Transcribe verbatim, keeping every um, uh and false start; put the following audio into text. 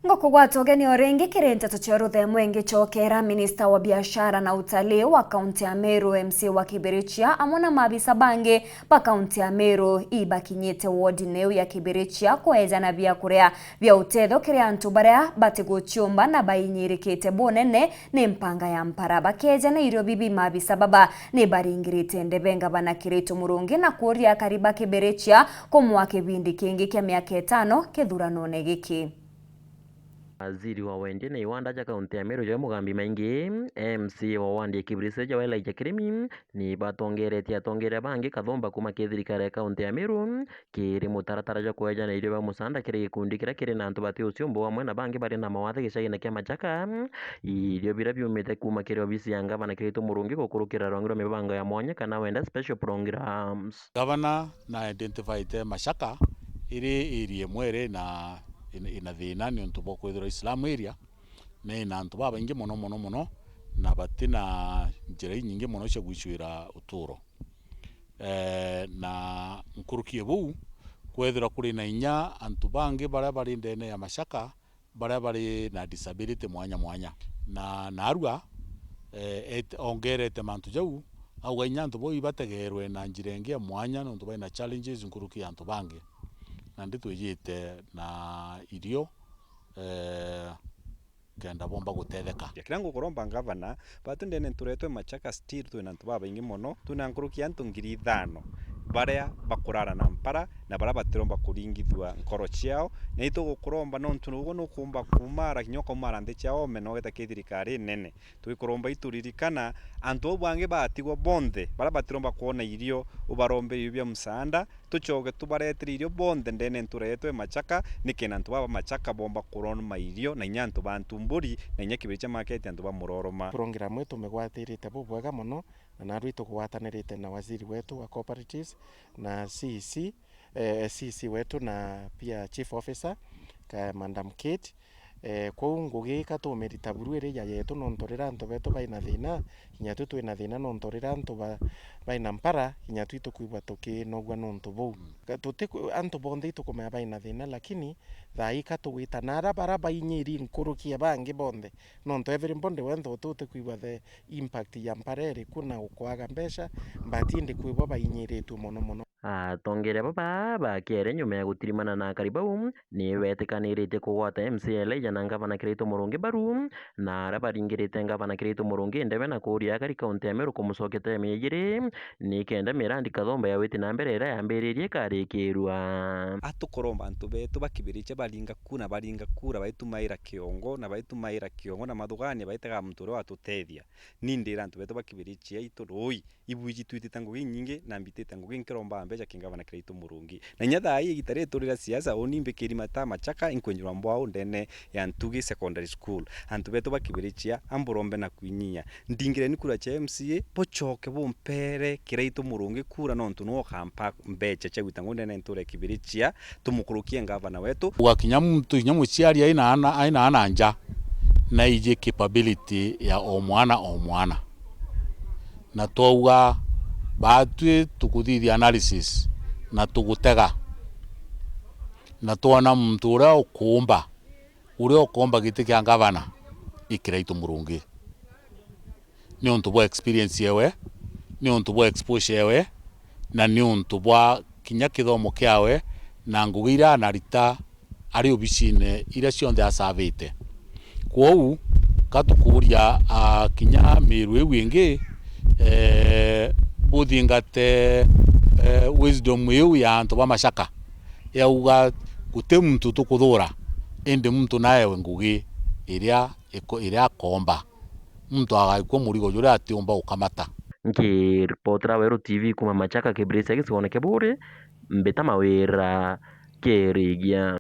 Ngukugwata ugeni o ringi kiri nteto cia ruthemo ingichokera. Minista wa biashara na utalii wa kaunti ya Meru, M C A wa Kibirichia, amwe na maabisa bangi ba kaunti ya Meru ibakinyite wodine iu ya Kibirichia kweejana biakuria bia utethio kiri antu baria batiguchiumba na bainyirikite bunene ni mpanga ya mpara. Bakeejana irio bibi, maabisa baba ni baringirite ndebe ngavana Kiraitu Murungi na kuuria akari ba Kibirichia kumwaa kibindi kingi kia miaka itano kithuranone giki. Waziri wa wendia na iwanda ja kaunti ya Meru, Joy Mugambi Maingi, M C A wa wandi ya Kibirichia, Elijah Kirimi, ni batongeretie atongeria bangi kathumba kuuma kiri thirikari ya kaunti ya Meru kiri mutaratara jwa kweejana irio bia musaanda kiri gikundi kiria kiri na antu bati uciumbu amwe na bangi bari na mawathe gicagine kia Machaka. Irio biria biumite kuuma kiri obisi ya ngavana Kiraitu Murungi gukurukira rwangi rwa mibango ya mwanya kana wenda special programs. Gavana na identified Machaka iri area imwe iri na, ina, ina thina niuntu bwa kwithirwa i slum area, na ina antu babaingi mono, mono, mono, na bati na njira inyingi mono cia gwicwira uturo. Eh, na nkuruki ya buu, kwethirwa kuri na inya antu bangi baria bari ndene ya Machaka, baria bari na disability mwanya mwanya. Na narua, eh, et-, ongerete mantu jau, auga inya antu bau ibategerwe na njira ingi ya mwanya niuntu bai na challenges nkuruki ya antu bangi. Nandi twijite na irio, eh, kenda bomba gutetheka. Kiria ngukuromba ngavana, batu ndene nturetwe Machaka still twina antu babaingi mono, twina nkuruki ya antu ngiri ithano baria bakurara na mpara na baria batiromba kuringithua nkoro ciao, na itugukuromba nontu nuguo nukumba kumara kinya ukaumara nthi cia ome na ugeta ki thirikari nene. Twikuromba ituririkana antu au bangi batigwa bonthe baria batiromba kwona irio, ubarombere irio bia msaada, tucoke tubaretere irio bonthe ndene ntura yetu e Machaka, nikenda antu baba Machaka bomba kuroma irio, na inya antu ba Ntumburi, na inya Kibirichia market antu ba Muroroma. Program ii tumigwatirite bubwega mono, na narua itugwatanirite na waziri wetu wa cooperatives na C E C, eh, C E C wetu na pia chief officer, ka Madam Kate. Eh, kwou ngugi ika tumirita buru iri ya yetu, nontu riria antu betu bai na thina, kinya tu twi na thina, nontu riria antu ba-, bai na mpara, kinya tu itukwigua tukinogua nontu buu. Ka-, tuti-, antu bonthe itukumenya bai na thina, lakini thaa ii ka tugwita na ara bara bainyiri nkuruki ya bangi bonthe, nontu everybody wenthe uti utikwigua the impact ya mpara iriku na kwaga mbeca, but indi kwi bo bainyiritue mono mono. Atongeria baba ba kiere nyuma ya gutirimana na akari bau, ni betikaniritie kugwata M C A Elijah na ngavana Kiraitu Murungi baru, na aria baringirite ngavana Kiraitu Murungi ndebe na kuuria akari kaunti ya Meru kumucokia teme ijiri, nikenda mirandi kathomba ya witi na mbere iria yambiririe ikarikirua. Atukuromba antu betu ba Kibirichia baringa kura, baringa kura, baitumaira kiongo, na baitumaira kiongo na mathugania, baitaga muntu uria watutethia. Ni ndira antu betu ba Kibirichia itu rui, ibwiji twitite ngugi inyingi, na mbitite ngugi nkiromba mbeca ki ngavana Kiraitu Murungi. Na inya thaa ii igita riri turi ria siasa, uni mbikiri mata Machaka, inkwenjirwa mbwau ndene ya Ntugi Secondary School. Antu betu ba Kibirichia, amburombe na kwinyia. Ndingireni kura cia M C A, bucoke bumpere Kiraitu Murungi kura, nontu niwe ukampa mbeca cia gwita ngugi ndene ntura ya Kibirichia, tumukurukie ngavana wetu. Uga kinya muntu, kinya muciari aina ana, aina ana nja, naiji capability ya o mwana, o mwana. Na twauga, baatwi tukuthithia analysis, na tugutega, na twona muntu uria ukuumba, uria ukomba giti kia ngavana i Kiraitu Murungi, niuntu bwa experience yewe, niuntu bwa exposure yewe, na niuntu bwa kinya kithomo kiawe na ngugi iria anarita ari obicine iria cionthe asavite. Kwou, ka tukuuria, a, kinya Miru iu ingi, e, buthingate, e, wisdom iu ya antu ba Machaka, yauga, guti muntu tukuthuura, indi muntu naewe ngugi iria iko-, iria akoomba. Muntu agaikua murigo juria atiumba gukamata. Nkiripotera Weru T V kuuma Machaka, Kibirichia gicigoone kia Buuri, mbita Mawira Kirigia.